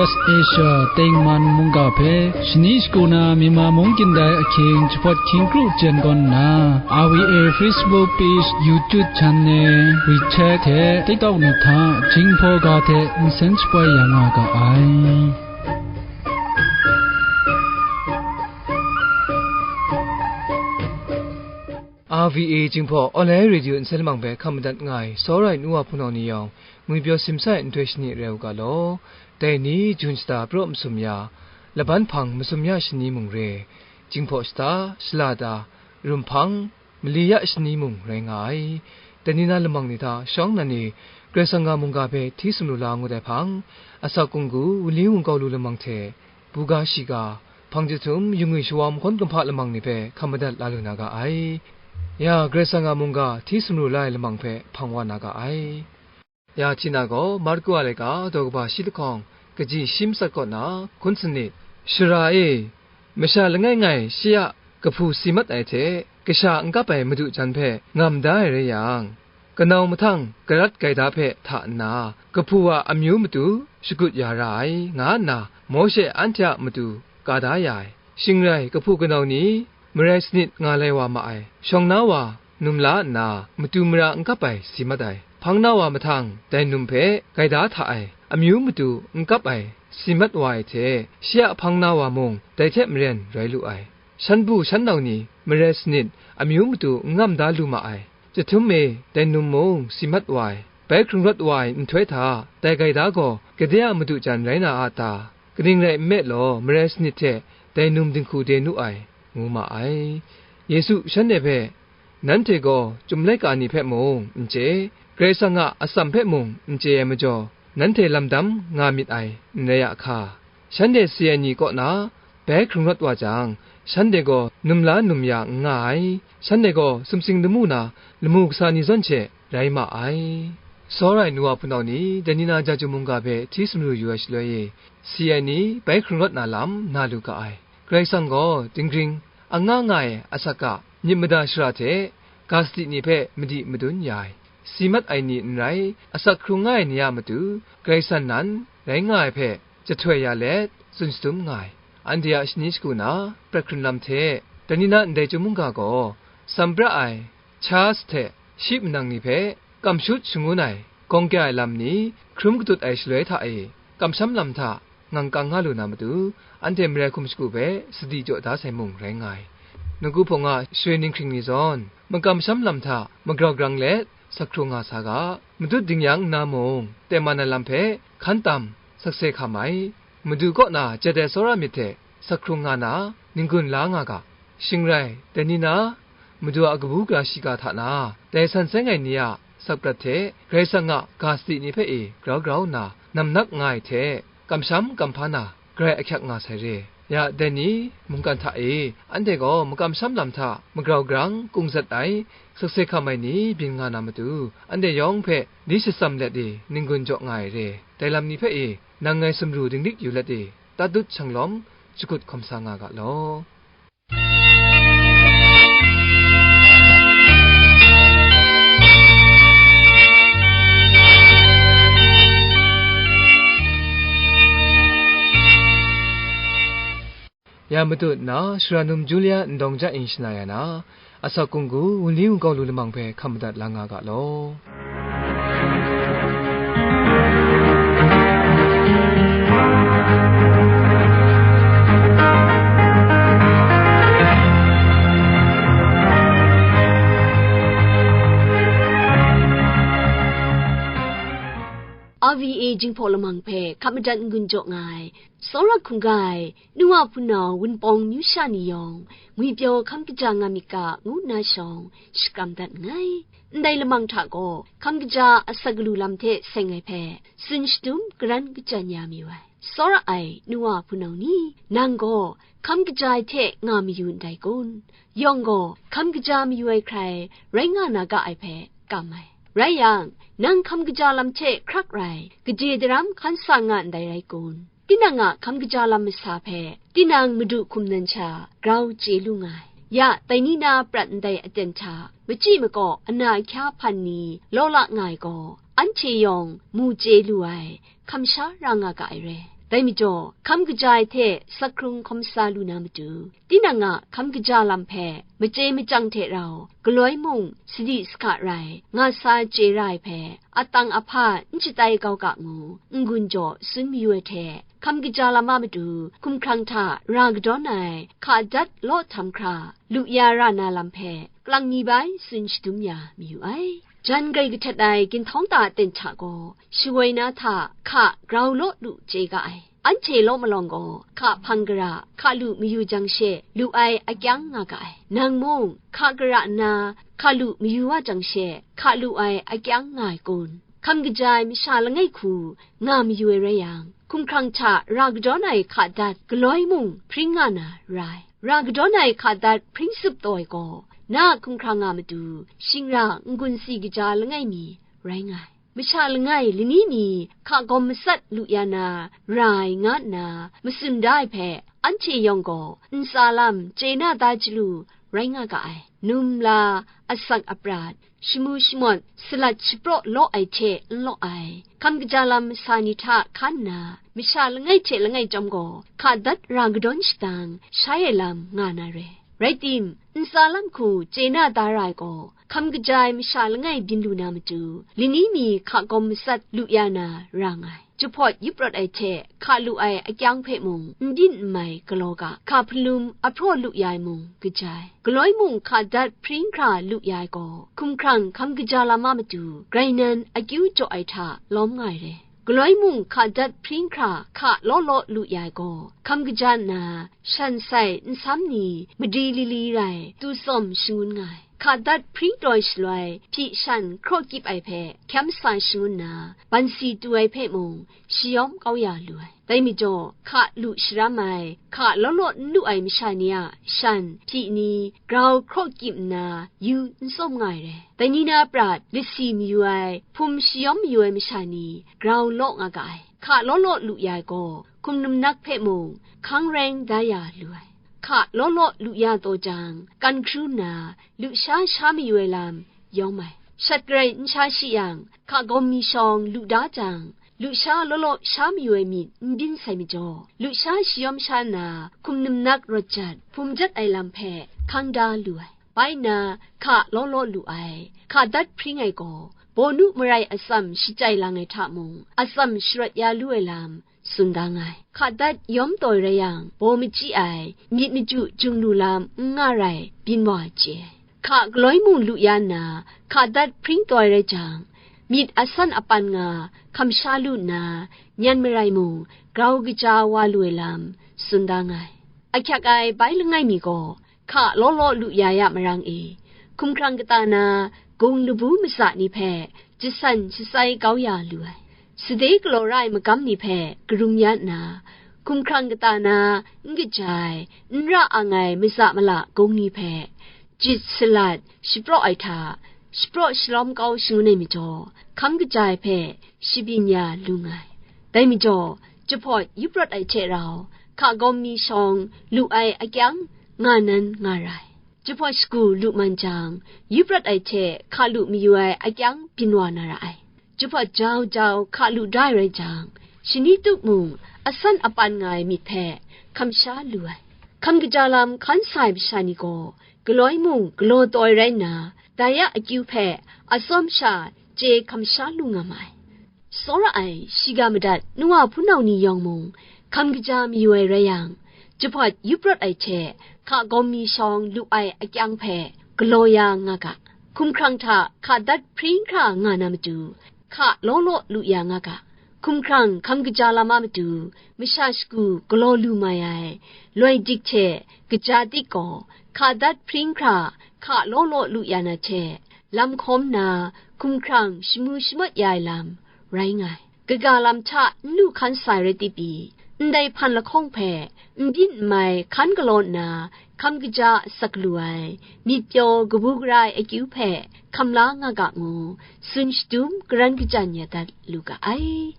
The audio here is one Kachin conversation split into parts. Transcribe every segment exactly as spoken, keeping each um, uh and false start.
Asia tengman mungga hpe shani shagu na Myanmar mung kyin dai ahkying jahpawt hkying kru jen gawn nna, R V A Facebook page, YouTube channel, WeChat hte TikTok myit hta Jinghpaw ga hte nsen shapoi ya nga ga ai. R V A Jinghpaw Online Radio nsen lamang hpe hkam madat nga ai, tsawra ai nu wa hpunau ni yawng, ngwipyaw simsa ai nhtoi shani rai u ga law. Dai ni, Jun shata praw masum ya, laban hpang masum ya shani mung re, Jinghpaw shata, shala da, rum hpang, mali ya shani mung rai nga ai. Dai ni na lamang ni hta shawng nnan e, Karai Kasang a mungga hpe hti sumru la ngut ai hpang, asak kunggu, wunli wungkau lu lamang hte, buga shiga, hpang jahtum, yungwi shawam hkawn kumhpa lamang ni hpe hkam madat la lu na ga ai. Ya, Karai Kasang a mungga hti sumru la ai lamang hpe hpang wa na ga ai. Ya, hti na gaw, Marku a laika, daw kaba shi lahkawng, kaji shi matsat kaw na, hkun sanit, Sara e, masha langai ngai shi a kahpu si mat ai hte, kasha n kap ai madu jan hpe ngam da ai rai yang, kanau mahtang garat gaida hpe hta nna, kahpu a amyu matu shagut ya ra ai, nga nna Mawshe anhte a matu ka da ya ai. Shing rai, kahpu kanau ni marai sanit nga lai wa ma ai, shawng na wa num la nna, matu mara n kap ai si mat ai. Hpang na wa mahtang dai num hpe gaida hta ai, amyu matu n kap ai si mat wa ai hte, shi a hpang na wa mung dai hte maren rai lu ai. Shan bu shan nau ni marai sanit amyu matu n ngam da lu ma ai. Chyahtum e, dai num mung si mat wa ai. Bai hkrung rawt wa ai nhtoi hta, dai gaida gaw gade a madu jan rai na a ta? Kaning rai nme law, marai sanit hte dai num dinghku de nu ai, ngu ma ai. Yesu shanhte hpe, "Nanhte gaw chyum laika ni hpe mung n chye, Karai Kasang a atsam hpe mung n chye ai majaw, nanhte lam dam nga myit ai, n rai a hka? Shanhte si ai ni kaw na bai hkrung rawt wa jang, shanhte gaw num la num ya n nga ai, shanhte gaw sumsing lamu na lamu kasa ni zawn hte rai ma ai." Tsawra ai nu wa hpunau ni, dai ni na Jahtum mungga hpe hti sumru yu ai shaloi e, si ai ni bai hkrung rawt na lam na lu ga ai. Karai Kasang gaw dinggring anga nga ai asak a myit mada shara hte ga sadi ni hpe madi madun ya ai. Si mat ai ni n rai, asak hkrung nga ai ni a matu, Karai Kasang nan rai nga ai hpe jahtoi ya let, tsun shadum nga ai. Anhte a shani shagu na prat hkrun lam hte, dai ni na ndai chyum mungga gaw, tsam pra ai Charles hte shi manang ni hpe kamshut shangun ai, gawng kya ai lam ni hkrum katut ai shaloi hta e, kamsham lam hta ngang kang nga lu na matu, anhte marai hkum shagu hpe sadi jaw da sai mung rai nga ai. Nawku hpawng a sare ninghkring ni zawn, makamsham lam hta magrau grang let, sak hkrung nga sa ga, matut ding yang nna mung, tengman ai lam hpe hkan tam, sakse hkam ai, Madu kaw na jat ai tsawra myit hte sak hkrung nga na, n-gun la nga ga. Shing rai, dai ni na, Madu a kabu gara shiga hta na, dai san seng ai ni a sak prat hte, Karai Kasang a ga sadi ni hpe e grau grau nna, namnak nga ai hte, kamsham kamhpa na, grai ahkyak nga sai re. Ya, dai ni mungkan hta e, anhte gaw makamsham lam hta magrau grang kungzat ai, sakse hkam ai ni byin nga na matu, anhte yawng hpe li shatsam let e n-gun jaw nga ai re. Dai lam ni hpe e, nang ngai sumru dinglik yu let e, tatut shanglawm, shakut hkawm sa nga ga law. Ya matut nna, Sara num Julia ndawng ja ing shana ya na, asak kunggu, wunli wungkau lu lamang hpe hkam madat la nga ga law. R V A Jinghpaw lamang hpe hkap madat n-gun jaw nga ai, tsawra hkungga ai, nu wa hpunau wunpawng amyu sha ni yawng, ngwipyaw hkam kaja nga myit ga, ngu nna shawng, shakram dat nngai. Ndai lamang hta gaw, hkam kaja asak galu lam hte seng ai hpe, tsun shadum karan kajan ya mayu ai. Tsawra ai, nu wa hpunau ni, nang gaw, hkam kaja ai hte nga mayu ndai kun? Yawng gaw, hkam kaja mayu ai hkrai rai nga na ga ai hpe kam ai. Rai yang, nang hkam kaja lam hte hkrak rai, gade daram hkan sa nga ndai rai kun? Tinang a hkam kaja lam masa hpe, tinang Madu hkum nan sha grau chye lu nga ai. Ya, dai ni na prat ndai aten hta, machyi makaw ana ahkya hpan ni law la nga ai gaw, anhte yawng mu chye lu ai, hkam sha ra nga ga ai re. Dai majaw, hkam kaja ai hte sak hkrung hkawm sa lu na matu, tinang a hkam kaja lam hpe machye machyang hte rau, galoi mung sadi sahka rai nga sa chye ra ai hpe, atang ahpa n shatai kau ga ngu, n-gun jaw sun mayu ai hte, hkam kaja lam a matu hkumhkrang hta ra kadawn ai hka dat law htam hkra lu ya ra na lam hpe, kalang ni bai tsun shadum ya mayu ai. Jan grai kahtet ai ginhtawng ta aten hta gaw, shawoi na hta hka grau law lu chye ga ai. Anhte law malawng gaw, hka hpang gara, hka lu mayu jang she, lu ai akyang nga ga ai. Nang mung, hka gara nna, hka lu mayu wa jang she, hka lu ai akyang nga ai kun? Hkam kaja ai masha langai hku nga mayu ai rai yang, hkumhkrang hta ra kadawn ai hka dat galoi mung hpring nga na ra ai. Ra kadawn ai hka dat hpring tsup taw ai gaw, na a hkumhkrang a matu, shingra n-gun si kaja langai mi rai nga ai. Masha langai lani mi hka gawm matsat lu ya na ra ai nga nna matsun da ai hpe, anhte yawng gaw ntsa lam chye na da chyalu rai nga ga ai. Num la, asak aprat, shamu shamawt, salat shapraw law ai hte n law ai, hkam kaja lam masa ni hta hkan nna, masha langai hte langai chyawm gaw, hka dat ra kadawn shadang shai ai lam nga na re. Rai tim, ntsa lam hku chye na da ra ai gaw, hkam kaja ai masha langai byin lu na matu, lani mi hka gawm matsat lu ya na ra nga ai. Jahpawt yup rawt ai hte hka lu ai akyang hpe mung n byin n mai galaw ga, hka hpalum ahpraw lu ya ai mung kaja ai. Galoi mung hka dat hpring hkra lu ya ai gaw, hkumhkrang hkam kaja lam a matu grai nan akyu jaw ai hta lawm nga ai re. Galoi mung hka dat hpring hkra hka law law lu ya ai gaw, hkam kaja nna shan sai nsam ni madi lili rai tu tsawm shangun nga ai. Hka dat hpring taw ai shaloi, hpyi shan hkraw kyip ai hpe hkyam sa shangun nna, bansi tu ai hpe mung shayawm kau ya lu ai. Dai majaw, hka lu sharam ai, hka law law n lu ai masha ni a shan, hpyi ni, grau hkraw kyip nna yu n tsawm nga ai re. Dai ni na prat lasi mayu ai, hpum shayawm mayu ai masha ni grau law nga ga ai. Hka law law lu ya ai gaw, hkum num nak hpe mung hkang reng da ya lu ai. Hka law law lu ya taw jang, kan hkru nna, lusha sha mayu ai lam yawm ai. Shat garai n sha shi yang, hka gawm mi shawng lu da jang, lusha law law sha mayu ai myit n byin sai majaw, lusha shayawm sha nna, hkum num nak rawt jat, hpum jat ai lam hpe hkang da lu ai. Bai nna, hka law law lu ai, hka dat hpring ai gaw, bawnu marai atsam shachyai lang ai hta mung, atsam sharawt ya lu ai lam, tsun da nga ai. Hka dat yawm taw ai rai yang, baw machyi ai, myit machyu jung lu lam n nga rai, byin wa chye ai. Hka galoi mung lu ya nna, hka dat hpring taw ai rai jang, myit asan apan nga hkam sha lu nna, nyan marai mung grau kaja wa lu ai lam, tsun da nga ai. Ahkyak ai bai langai mi gaw, hka law law lu ya ya marang e, hkumhkrang kata na gung labu matsa ni hpe jasan shatsai kau ya lu ai. Sade galaw ra ai magam ni hpe karum ya nna, hkumhkrang kata na n kaja ai, n ra ang ai matsa mala gung ni hpe, jit salat shapraw ai hta, shapraw shalawm kau shangun ai majaw, hkam kaja ai hpe shabyin ya lu nga ai. Dai majaw, jahpawt yup rawt ai hte rau, hka gawm mi shawng lu ai akyang nga nan nga ra ai. Jahpawt shagu lu man jang, yup rawt ai hte hka lu mayu ai akyang byin wa na ra ai. Jahpawt jau jau hka lu da ai rai jang, shani tup mung asan apan nga ai myit hpe hkam sha lu ai. Hkam kaja lam hkan sa ai masha ni gaw, galoi mung galaw taw ai rai nna, dai a akyu hpe atsawm sha chye hkam sha lu nga ma ai. Tsawra ai, shiga madat nu wa hpunau ni yawng mung, hkam kaja mayu ai rai yang, jahpawt yup rawt ai hte hka gawm mi shawng lu ai akyang hpe galaw ya nga ga. Hkumhkrang hta hka dat hpring hkra nga na matu, hka law law lu ya nga ga. Hkumhkrang hkam kaja lam a matu, masha shagu galaw lu mai ai, loi dik hte kaja dik gaw, hka dat hpring hkra hka law law lu ya na hte, lam hkawm na, hkumhkrang shamu shamawt ya ai lam rai nga ai. Kaga lam hta n lu hkan sa ai rai tipi, ndai hpan lahkawng hpe n byin n mai hkan galaw nna, hkam kaja asak lu ai, myit pyaw kabu gara ai akyu hpe hkam la nga ga ngu, tsun shadum karan kajan ya dat lu ga ai.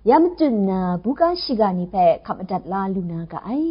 Ya matut nna, buga shiga ni hpe hkap madat la lu na ga ai.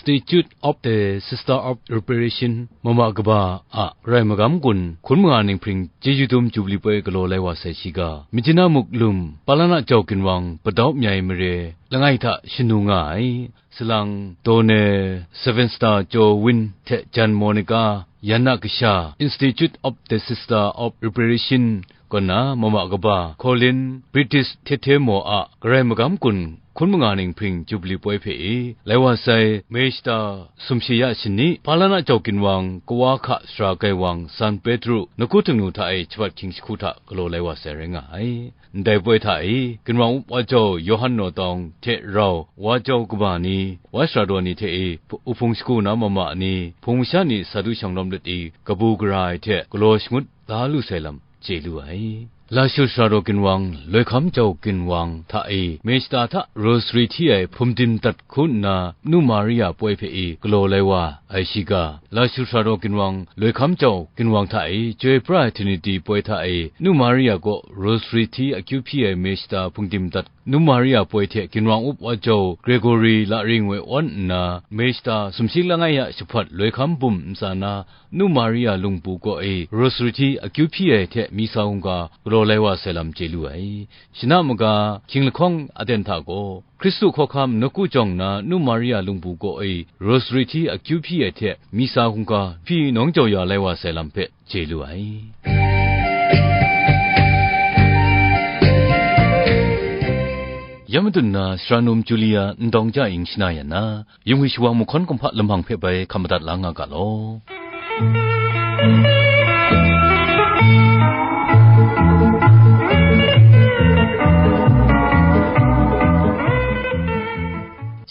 Institute of the Sister of Reparation, mama kaba a karai magam gun hkun manga ninghpring chyeju dum Jubli poi galaw lai wa sai shiga, Myitkyina Muklum, Palana Jau Ginwang, Padau Myai Mare, langai hta shanu nga ai. Salang Dawne, Seven Star Jaw Win hte Jan Monica, yan a kasha, Institute of the Sister of Reparation, kaw na mama kaba, Colin, British Thethemo a karai magam gun hkun manga ninghpring Jubli poi hpe i, lai wa sai, Mei shata sumshi ya shani, Palana Jau Ginwang, Kawa hka sara Gaiwang, San Petru, Naku Htingnu hta e shabat hkying jahku hta galaw lai wa sai rai nga ai. Ndai poi hta e, Ginwang up wa jau Yawhan Naw Tawng hte rau, wa jau kaba ni, wa sara daw ni hte e, uphung shagu na mama ni, hpung masha ni sa du shang lawm lat i, kabu gara ai hte galaw shangut da lu sai lam chye lu ai. Lashu sara daw Ginwang, Loihkam Jau Ginwang hta e, Mei shata hta Rosary hti ai hpum dim dat hku nna, Nu Maria poi hpe e galaw lai wa ai shiga, Lashu sara daw Ginwang, Loihkam Jau Ginwang hta e, Chyoi pra ai Trinity poi hta e, Nu Maria kaw Rosary hti akyu hpyi ai Mei shata hpung dim dat Nu Maria poi hte Ginwang up wa jau Gregory Laring woi awn nna, Mei shata sumshi langai a shahpawt Loihkam bum ntsa na, Nu Maria lungpu kaw e Rosary hti akyu hpyi ai hte misa hkungga galaw lai wa sai lam chye lu ai. Shana maga, hkying lahkawng aten hta gaw, Hkristu hkawhkam nawku jawng na Nu Maria lungpu kaw e Rosary hti akyu hpyi ai hte misa hkungga hpyi nawng jau ya lai wa sai lam hpe chye lu ai. Ya madun na, sara num Julia ndawng ja ing shana yan na, Yung i shawang mahkawn kumhpa lamang hpe bai hkam madat la nga ga law.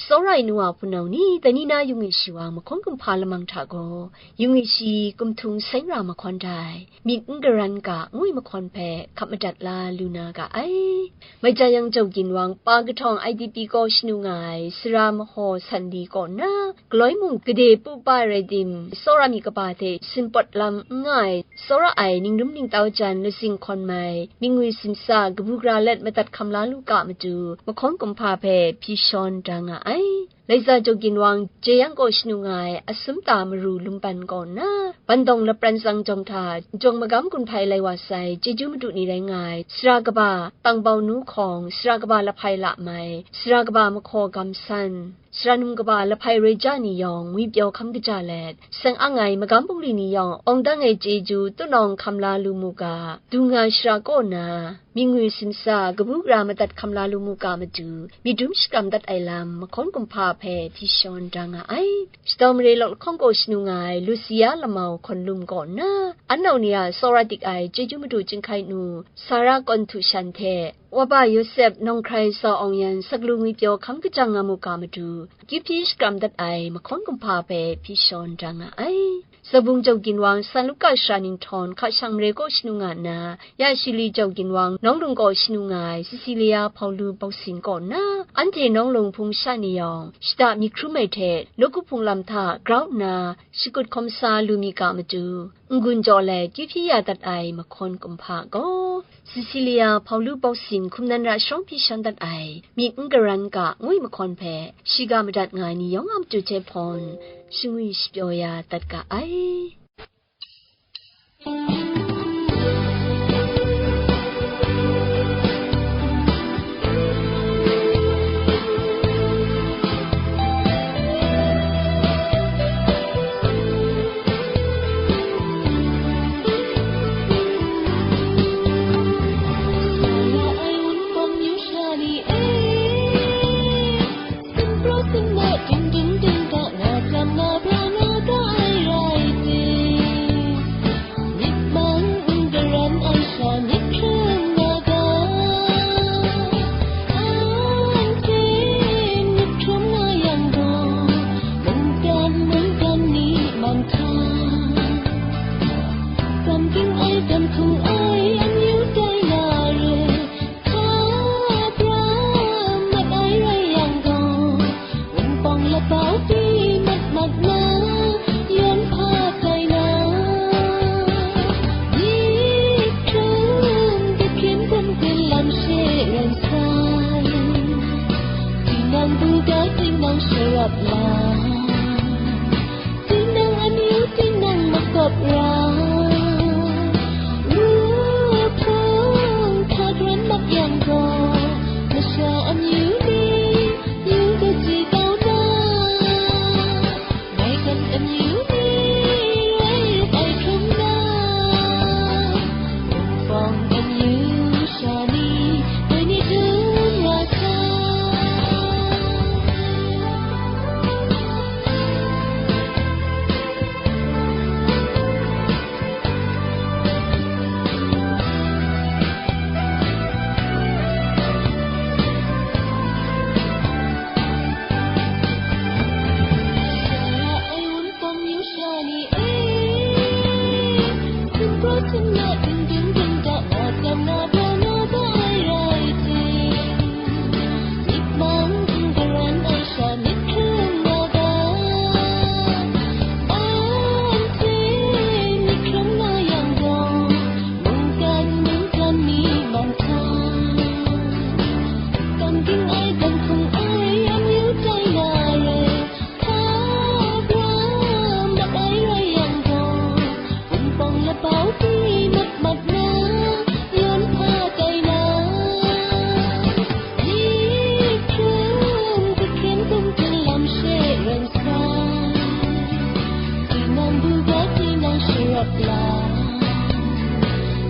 Tsawra ai nu wa hpunau ni, dai ni na yung i shawang mahkawn kumhpa lamang hta gaw, yung i shi kumhtung seng ra mahkawn dai, myit n garan ga, ngu ai mahkawn hpe hkap madat la lu na ga ai. Mai ja yang, Jau Ginwang pa kahtawng I D P kaw shanu nga ai sara mahaw san li kaw na, galoi mung gade pu pa ai rai tim, tsawra myit kaba hte sinpawt lam n nga ai, tsawra ai ningrum ningtau jan lazing hkawn mai, myit ngwi simsa, kabu gara let madat hkam la lu ga matu, mahkawn kumhpa hpe hpyi shawn da nga ai. Laiza Jau Ginwang, Jeyang kaw shanu nga ai, asum ta maru lumban kaw nna, bandawng lapran tsang jawng hta, jawng magam gun hpai lai wa sai, chyeju madu ni rai nga ai, sara kaba, Tang Bau Nu Hkawng, sara kaba Lahpai Lamai, sara kaba Mahkaw Gam San, sara num kaba Lahpai Reja ni yawng, ngwipyaw hkam kaja let, seng ang ai magam bungli ni yawng, awng dang ai chyeju, tunawng hkam la lu mu ga, du nga shara kaw na, myit ngwi simsa, kabu gara madat hkam la lu mu ga matu, myit dum shakram dat ai lam, mahkawn kumhpa hpe hpyi shawn da nga ai. Shadaw mare lawk lahkawng kaw shanu nga ai, Lusia Lamau Hkawn Lum kaw nna, an nau ni a tsawra dik ai, chyeju madu chyinghkai nu, Sara Kawn Htu Shan hte, Waba Yosep Nawng Hkrai Zaw Awng Yan, saklu ngwipyaw hkam kajang nga mu ga matu, akyu hpyi shakram dat ai, mahkawn kumhpa hpe hpyi shawn da nga ai. Zabung Jau Ginwang, San Luka Sara Ninghtawng, hka shang mare kaw shanu nga nna, ya Shili Jau Ginwang, Nawng Lung kaw shanu nga ai, Cecilia Hpaulu Bausin kaw nna, anhte Nawng Lung hpung sha ni yawng, shada myit hkrum ai hte, nawku hpung lam hta grau nna, shakut hkawm sa lu mi ga matu, n-gun jaw let, akyu hpyi ya dat ai, mahkawn kumhpa gaw, Cecilia Hpaulu Bausin hkum nan ra shawng hpyi shawn dat ai, myit n garan ga, ngu ai mahkawn hpe, shiga madat nga ai ni yawng a matu hte hpawn, shangwi shapyaw ya dat ga ai. Kam ging ai, kam hkung ai, amyu tai na re, hta pra mat ai rai yang gaw, wunpawng lapau pyi mat mat na, yawn hpa tai na, myit hkrum dahkyen hkum gun lam she rai sai, tinang buga tinang sharap la.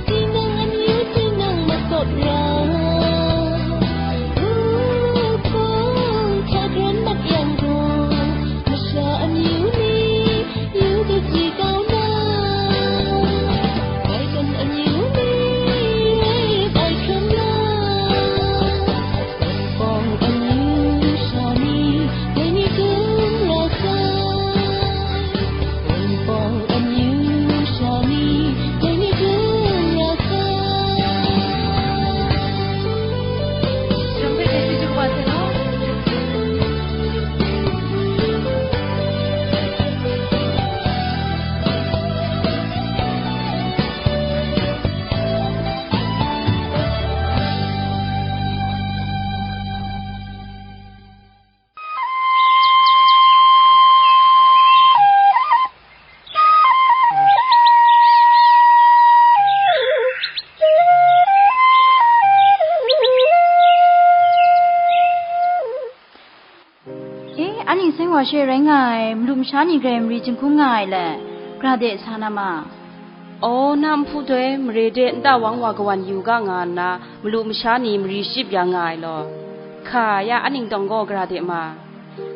Tinang amyu tinang makawp ra, hpung hta kran mat yang gaw, masha amyu ni yu kaji kau na, bai kan amyu ni bai hkrum na. Wunpawng amyu sha ni, dai ni gun ra sai. Wunpawng amyu sha ni, dai ni gun ra sai. E, a ning seng wa she rai nga ai, malu masha ni grai mari jinghkung nga ai le, gra de sa na ma. Aw, na nhpu doi mare de nta wang wa kawan yu ga nga nna, malu masha ni mari shayip ya nga ai law. Hka ya, a ning tawng gaw gra de ma.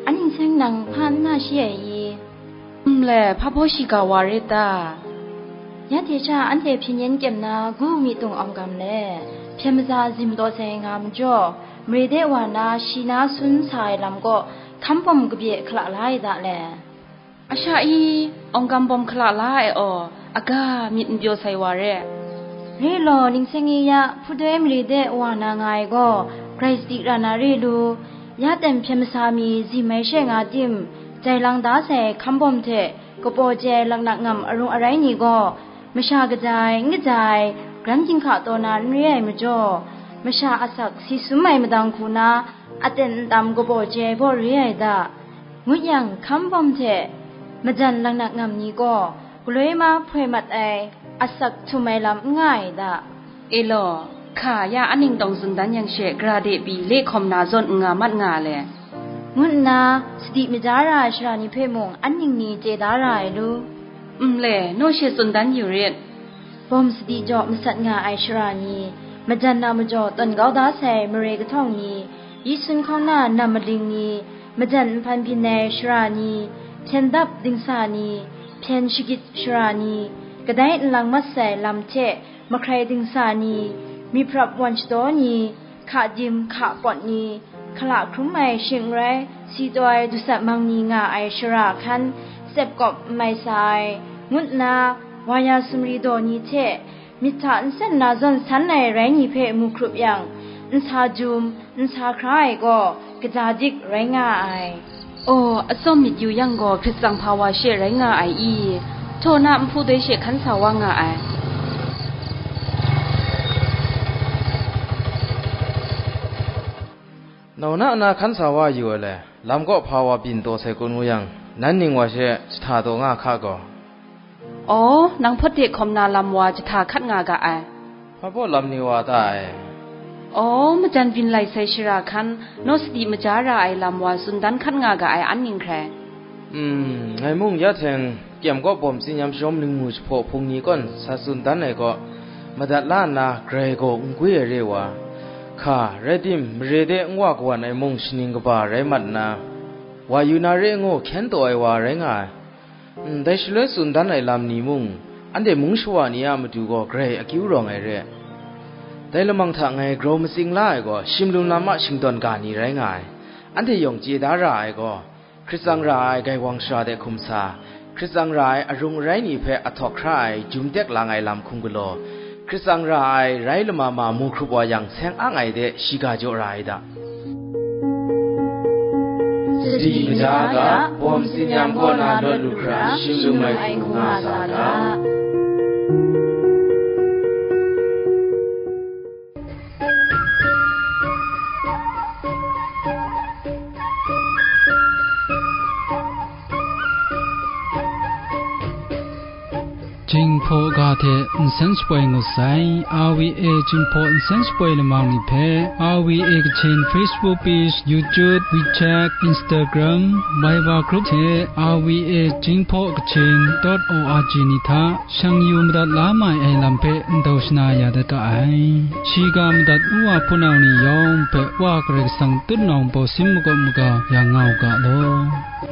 A ning seng nang hpa n na shi ai i? Nle, hpa baw shiga wa re ta? Ya hte sha anhte hpyen yen kyem na gu mi tung awng gam le, hpyen maza zim taw sai nga majaw, mare de wa na shi na sun sa ai lam kaw hkam bawm kabye hkala la ai da le. A sha i, awng gam bawm hkala la ai aw, aga myit n pyaw sai wa re. Re law, ning seng e ya, hpudoi mare de wa na nga ai gaw, grai sadi ra na re lu. Ya ten hpyen masa mi zim ai she nga tim, jai lang da sai hkam bawm hte, kapaw jai laknak ngam arung arai ni gaw, masha kaja ai, n kaja ai, gran ginhka taw na n re ai majaw, masha asak si sum ai madang hku na, aten ntam kabaw jai baw re ai da, ngut yang, hkam bawm hte majan laknak ngam ni gaw, galoi ma hpoi mat ai, asak htum ai lam n nga ai da. E law, hka ya a ning tawng tsun dan yang she, gra de pyi le hkawm na zawn n nga mat nga le, ngu nna sadi maja ra ai sara ni hpe mung an ning ni chye da ra ai lu. Nle, naw she tsun dan yu rit. Bawm sadi jaw masat nga ai sara ni, majan na majaw tawn kau da sai mare kahtawng ni, yi sun hkawng na nam maling ni, majan nhpan byin ai sara ni, hpyen dap dingsa ni, hpyen shagit sara ni, kadai nlang mat sai lam hte mahkrai dingsa ni, myiprap wan shadaw ni, hka dim hka pawt ni, hkala hkrum ai shing n rai, si taw ai dusat mang ni nga ai shara hkan, tsep kawp n mai sa ai, ngu nna, wa ya sumri daw ni hte, myit hta nsen na zawn san ai rai ni hpe mu hkrup yang, nsa jum, nsa hkra ai gaw, kaja dik rai nga ai. Aw, atsawm myit yu yang gaw, hkrit tsang hpa wa she rai nga ai i? Htaw na nhpu doi she hkan sa wa nga ai. Nau na na hkan sa wa yu ai le, lam kaw hpa wa byin taw sai kun ngu yang, nan ning wa she jahta taw nga hka gaw. Aw, nang hpawt de hkawm na lam wa jahta hkat nga ga ai. Hpa baw lam ni wa ta ai? Aw, majan byin lai sai shara hkan, naw sadi maja ra ai lam wa tsun dan hkat nga ga ai an ning hkrai. Hmm, ngai mung ya hteng, kyem kaw bawm tsinyam sharawm ningmu jahpaw hpung ni kawn sa tsun dan ai kaw, madat la nna grai gaw n gwi ai re wa, hka, rai tim, mare de n wa kawan ai mung shaning kaba rai mat nna, wa yu na re ngu hkyen taw ai wa rai nga ai. Ndai shaloi tsun dan ai lam ni mung, anhte mung shawa ni a matu gaw grai akyu rawng ai re. Dai lamang hta ngai grau matsing la ai gaw, shimlum lam a shingdawn ga ni rai nga ai. Anhte yawng chye da ra ai gaw, hkrit tsang ra ai gaiwang shara de hkum sa, hkrit tsang ra ai arung arai ni hpe ahtawk hkra ai jum tek lang ai lam hkum galaw, hkrit tsang ra ai rai lama ma mu hkrup wa yang, seng ang ai de shiga jaw ra ai da. Sadi kaja ga, bawm tsinyam kaw na lawt lu hkra, shim lu ai hku nga sa ga. Jinghpaw ga hte nsen shapoi ngut sai. R V A Jinghpaw nsen shapoi lamang ni hpe R V A Kachin Facebook page, YouTube, WeChat, Instagram, Viber group hte R V A Jinghpaw Kachin dot O R G ni hta shang yu madat la mai ai lam hpe ndau shana ya dat ga ai. Shiga madat nu wa hpunau ni yawng hpe Wa Karai Kasang tutnawng bawsin makawp maga ya nga u ga law.